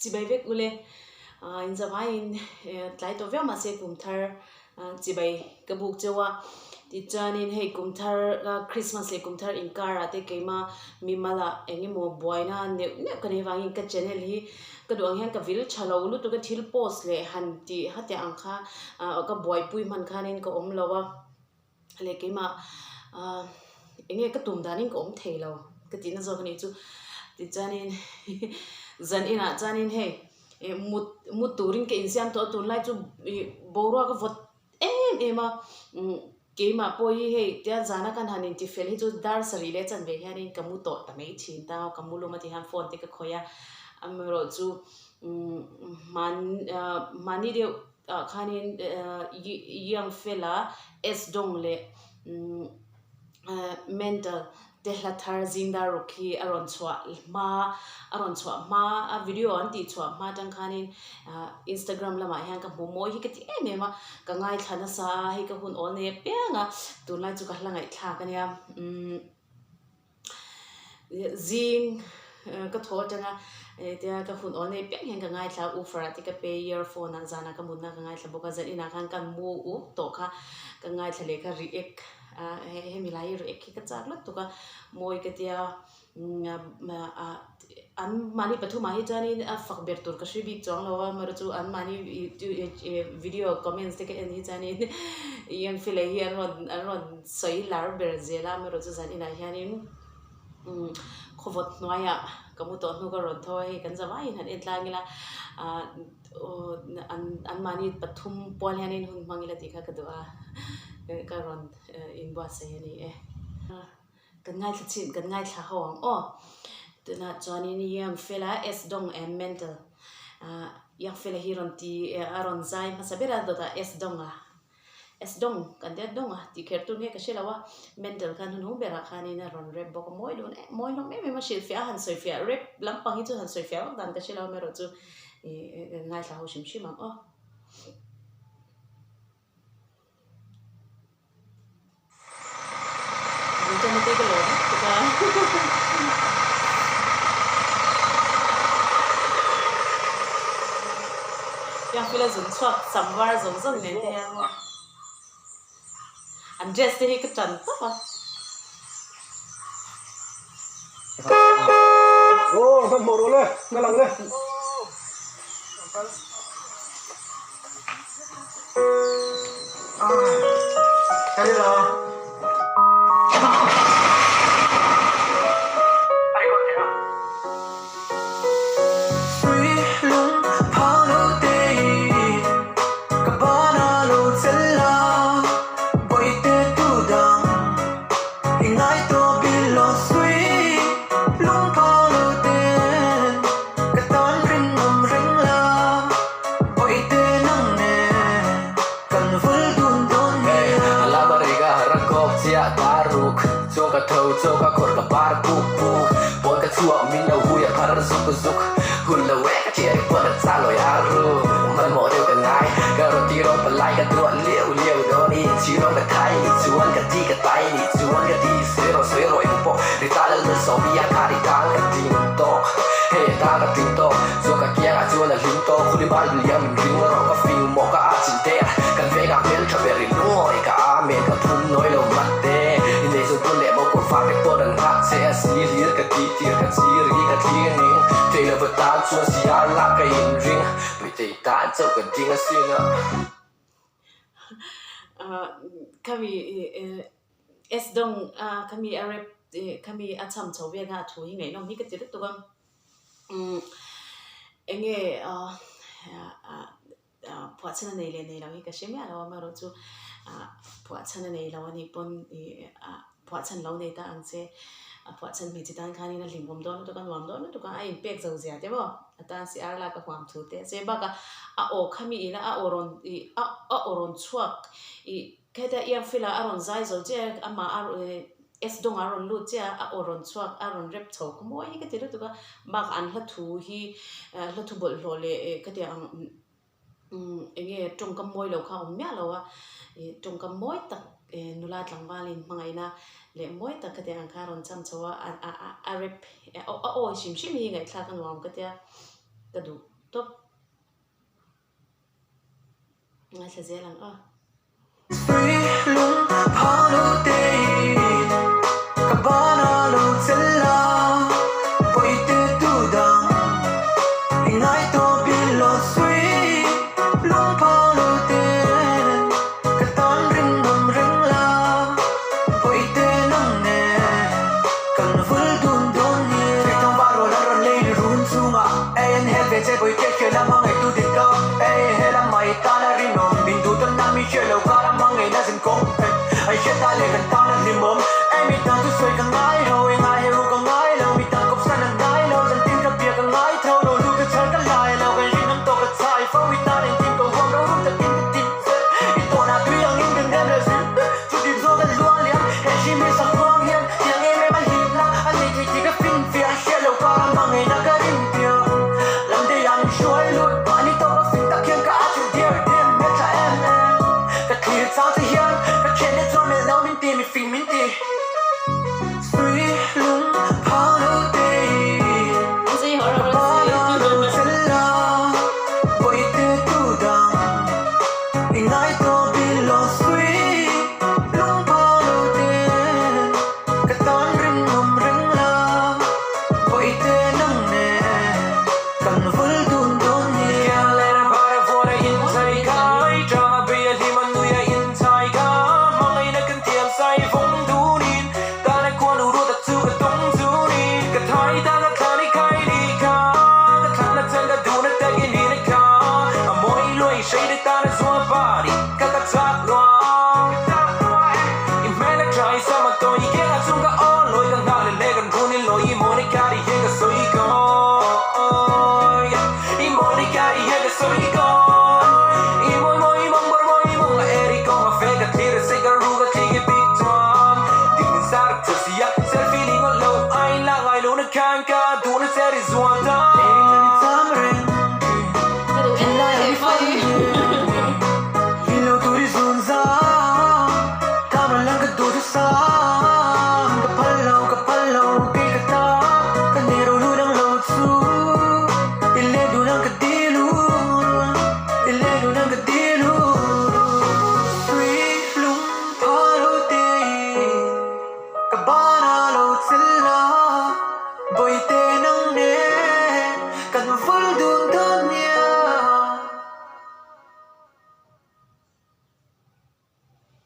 Chibai vek ule in zavaiin tlai tawh viau mahse kum thar chibai ka buk cheu a tichuanin hei kum thar Christmas leh kum thar inkar ah te keima mimal ah eng emaw buaina neuh neuh ka nei vangin ka channel hi ka duh ang hian ka vil tha lo lutuk a thil post leh han tih hetiang ang kha ka buaipui hman khanin ka awm lo a. leh keimah ah eng nge ka tum danin ka awm thei lo ka tihna zawk a nih chu tichuanin zan inah chuanin hei ih mut mut turin ka insiam tawh a tunlai chu ih boruak a vawt em em a umm keimah pawh hi hei tia zana kan han inti fel hi chu dar sarih leh chanve hianin ka mu tawh ta mai thin ta ka mu lum a ti hian phone te ka khawih a amaherawhchu umm hman ah hmani deuh. ah khanin young fella S dawng leh mental te hla thar zingdar ruk hi a rawn chhuah hma a rawn chhuah hma a video an tih chhuah hma atang khanin instagram lamah hian ka hmu mawi hi ka ti em em a ka ngaithla nasa a hei ka hun awl nei apiang a tunlai chu ka hla ngaihthlak a nia umm. Zing ka thaw atanga tia ka hun awl nei piang hian ka ngaithla a, woofer ah te ka pe earphone ah zanah ka mutna ka ngaithla bawk a, zan inah khan ka mu up tawh kha ka ngaithla leh kha react a hemi lai hi react hi ka chak lutuk a, mawi ka tia an mahni pathumah hi chuanin a fak ber tur ka hre bik chuang lo a, amaherawhchu an mahni video comments te ka en hi chuanin Ianfilei hi an rawn an rawn sawi lar ber zel a, amaherawhchu zan inah hianin khawvawt hnuaiah ka mu tawh hnu ka rawn tho a, hei kan zavaiin han en tlang ila ah an an mahni pathum pual hianin hun hmang ila tih kha ka duh a, ka rawn inbuatsaih a ni e. Kan ngaithla chin kan ngaithla ho ang aw. Tunah chuanin Young Fella S Dong and Mental ah Young Fella hi rawn ti a rawn zai hmasa ber a dawtah S Dong a S Dong kan tia Dong a tih kher tur nge ka hre lo a Mental khan hnuhnung berah khanin a rawn rap bawk a mawi dun em mawi hlawm em em a hrilhfiah a han sawifiah rap lampang hi chu han sawifiah vak dan ka hre lo amaherawhchu ih kan ngaithla ho hrim hrim ang aw. Piangfila zun chhuak sam var zawng zawng nen te hian maw an dress te hi ka tan tawp a. Aw hmanhmawh rawh le ka lang le. Khami S dawng khami a rep khami a cham chho vel kha a thu hi ngaihnawm hi ka ti lutuk a enge phuah chhan a nei leh nei lo hi ka hre miah lo a amaherawhchu phuah chhan a nei lo a nih pawn ih phuah chhan lo nei ta ang che a phuah chhan hmeichhe tan khanin a hlimawm dawn lutuk a nuam dawn lutuk a a inpek zo zia te maw a tan si ar lak a huam thu te a che bakah a aw khami ina a aw rawn ih a aw rawn chhuak ih Kheta Iangfila a rawn zai zo chiah a, amah a S dawng a rawn lut chiah a, a aw rawn chhuak a rawn rep chho kha mawi hi ka ti lutuk a, bakah an hla thu hi hla thu bawlhhlawh leh ka ti ang eng nge tawngkam mawi lo kha a awm miah lo a, ih tawngkam mawi tak nula tlangval in hmangaihna leh mawi tak ka ti ang kha a rawn cham chho a, a rep a aw hrim hrim hi ngaihthlak a nuam ka tia ka duh. Top. Ngaithla zel ang aw.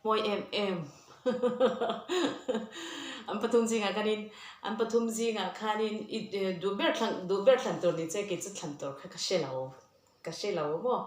Mawi em em an pathum zingah khanin an pathum zingah khanin i duh ber thlan duh ber thlan tur ni che kei chu thlan tur kha ka hre lo ka hre lo maw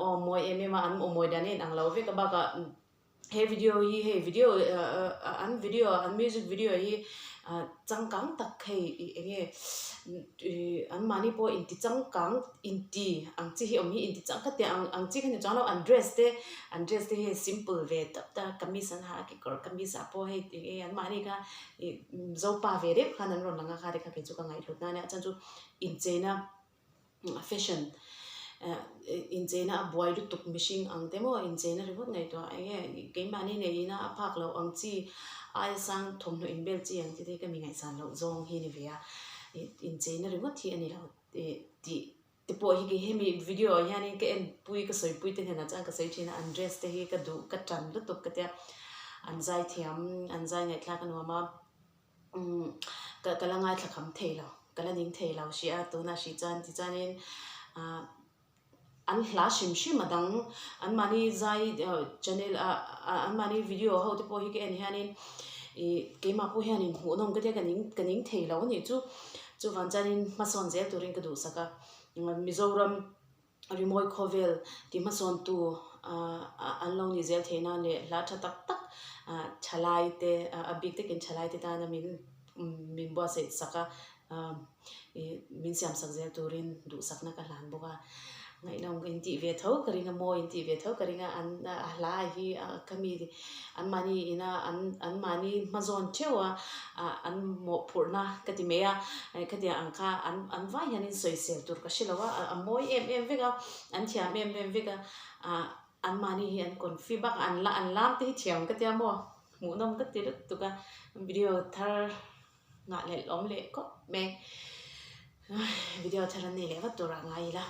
aw mawi em em a an aw mawi dan a inang lo vek a bakah He video hi hei video an video an music video hi changkang tak hei ih eng nge ih an mahni pawh inti changkang inti ang chi hi awm hi inti chang khatia ang ang chi kha ni chuang lo an dress te an dress te hi simple ve tawp ta kamis an ha a kekawr kamis ah pawh hei eng nge an mahni kha ih zopa ve deuh khan an rawn lang a kha te kha kei chu ka ngaihhlut na ania chuan chu incheina Fashion incheina a buai lutuk mihring ang te maw incheina ringawt ngaihtuah eng nge keimahni neiin a phak loh ang chi aia sang thawmhnaw inbel chi ang chi te hi ka mi ngaihsan loh zawng hi a ni ve a incheina ringawt hi a ni lo tih te pawh hi kei hemi video ah hianin ka en pui ka sawi pui te hnenah chuan ka sawi thin a an dress te hi ka duh ka tan lutuk ka tia an zai thiam an zai ngaihthlak a nuam a. Umm ka ka la ngaithla kham thei lo ka la ning thei lo hrih a tunah hrih chuan tichuanin ah an hla hrim hrim a dang anmahni zai channel ah anmahni video ho te pawh hi ka en hianin ih keimah pawh hianin hmuhnawm ka tia ka ning ka ning thei lo a nih chu chuvang chuanin hmasawn zel turin ka duhsak a Mizoram. Rimawi khawvel ti hmasawntu an lo ni zel theih nan leh hla tha tak tak thalai te a bik takin thalai te tana min min buatsaih sak a min siam sak zel turin duhsakna ka hlan bawk a ngaihnawm ka intih ve tho ka ring a mawi intih ve tho ka ring a an a hla hi ka mi anmahni ina an anmahni hmazawn theuh a an mawhphurhna ka ti mai a khatiang ang kha an an vai hianin sawisel tur ka hre lo a a mawi em em vek a an thiam em em vek a ah anmahni hi an confi bak a an la an lam te hi thiam ka tia maw hmuhnawm ka ti lutuk a video thar nghah leh awm leh khawp mai. Video thar an nei leh vat turah ngai ila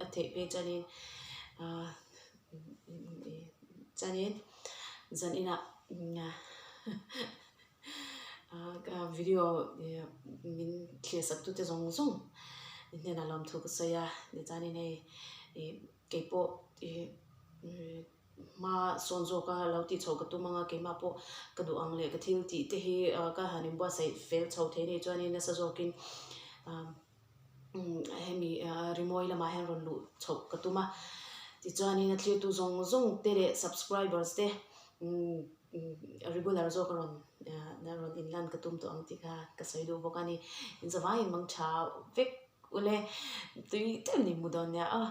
a theih phei chuanin chuanin zan inah video min thlir sak tute zawng zawng hnenah lawmthu ka sawi a tichuanin hei keipawh Hma sawn zawka lo tih chhoh ka tum anga keimah pawh ka duh ang leh ka thil tih te hi ka han inbuatsaih fel chho thei anih chuanin nasa zawkin hemi rimawi lamah hian rawn luh chhoh ka tum a. Tichuanin a thlirtu zawng zawng te leh subscribers te regular zawka rawn rawn inlan ka tum tawh ang tih kha ka sawi duh bawk a ni. Inzavaiin mang tha vek ule tui deuhin i mu dawn nia aw.